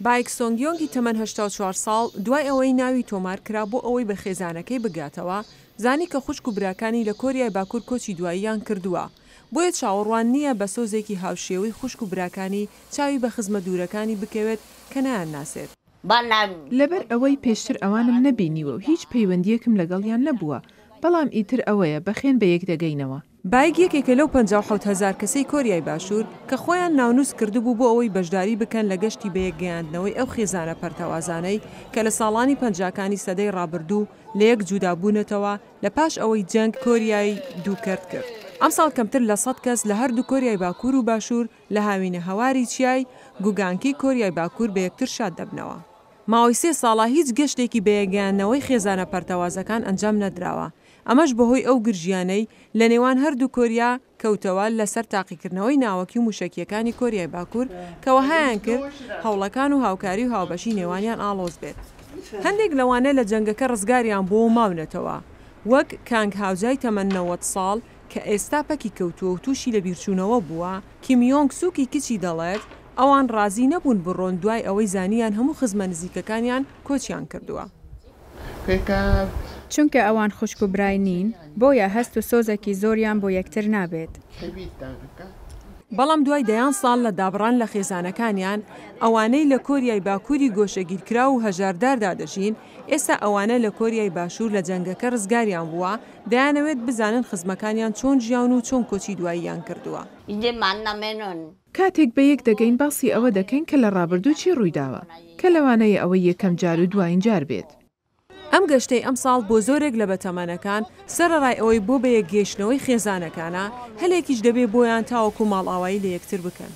بایک سۆنگ یۆنگی تەمەن 84 ساڵ، دوای ئەوەی ناوی تۆمار کرا بۆ ئەوەی بە خێزانەکەی بگاتەوە، زانی کە خوشک و براکانی لە کۆریای باکوور کۆچی دواییان کردووە، بۆیە چاوەڕوان نییە بە سۆزێکی هاوشێوەی خوشک و براکانی چاوی بە خزمە دوورەکانی بکەوێت کە نایانناسێت. لەبەر ئەوەی پێشتر ئەوانم نەبینیوە و هیچ پەیوەندییەکم لەگەڵیان نەبووە، بەڵام ئیتر ئەوەیە بە خوێن بە یەک دەگەینەوە. بایک یەکێکە لەو 57 هەزار کەسەی کۆریای باشوور کە خۆیان ناونووس کردبوو بۆ ئەوەی بەشداری بکەن لە گەشتی بەیەکگەیاندنەوەی ئەو خێزانە پەرتەوازانەی کە لە ساڵانی پەنجاکانی سەدەی ڕابردوو لەیەک جودا بوونەتەوە لە پاش ئەوەی جەنگ کۆریای دووکەرت کرد. ئەمساڵ کەمتر لە 100 کەس لە هەردوو کۆریای باکوور و باشوور لە هاوینەهەواری چیای گوگانکی کۆریای باکوور بە یەکتر شاد دەبنەوە. ماوەی سێ ساڵە هیچ گەشتێکی بەیەکگەیاندنەوەی خێزانە پەرتەوازەکان ئەنجام نەدراوە، ئەمەش بەهۆی ئەو گرژییانەی لە نێوان هەردوو کۆریا کەوتەوە لەسەر تاقیکردنەوەی ناوەکی و موشەکییەکانی کۆریای باکوور کە وەهایان کرد هەوڵەکان و هاوکاری و هاوبەشی نێوانیان ئاڵۆز بێت. هەندێک لەوانە لە جەنگەکە ڕزگاریان بووە و ماونەتەوە، وەک کانگ هاوجای تەمەن 90 ساڵ کە ئێستا پەکی کەوتووە و تووشی لەبیرچوونەوە بووە، کیم یۆنگ سوکی کچی دەڵێت، ئەوان ڕازی نەبوون بڕۆن دوای ئەوەی زانییان هەموو خزمە نزیکەکانیان کۆچیان کردووە. چونکە ئەوان خوشک و برای نین، بۆیە هەست و سۆزێکی زۆریان بۆ یەکتر نابێت. بەڵام دوای دەیان ساڵ لە دابڕان لە خێزانەکانیان، ئەوانەی لە کۆریای باکووری گۆشەگیرکراو و هەژارداردا دەژین، ئێستا ئەوانە لە کۆریای باشوور لە جەنگەکە ڕزگاریان بووە، دەیانەوێت بزانن خزمەکانیان چۆن ژیاون و چۆن کۆچی دواییان کردووە. کاتێک بەیەک دەگەین باسی ئەوە دەکەین کە لە ڕابردوو چی ڕوویداوە، کە لەوانەیە ئەوە یەکەم جار و دوایین جار بێت. ئەم گەشتەی ئەمساڵ بۆ زۆرێک لە بەتەمەنەکان، سەرەڕای ئەوەی بۆ بەیەکگەیشتنەوەی خێزانەکانە، هەلێکیش دەبێ بۆیان تاوەکو ماڵئاوایی لە یەکتر بکەن.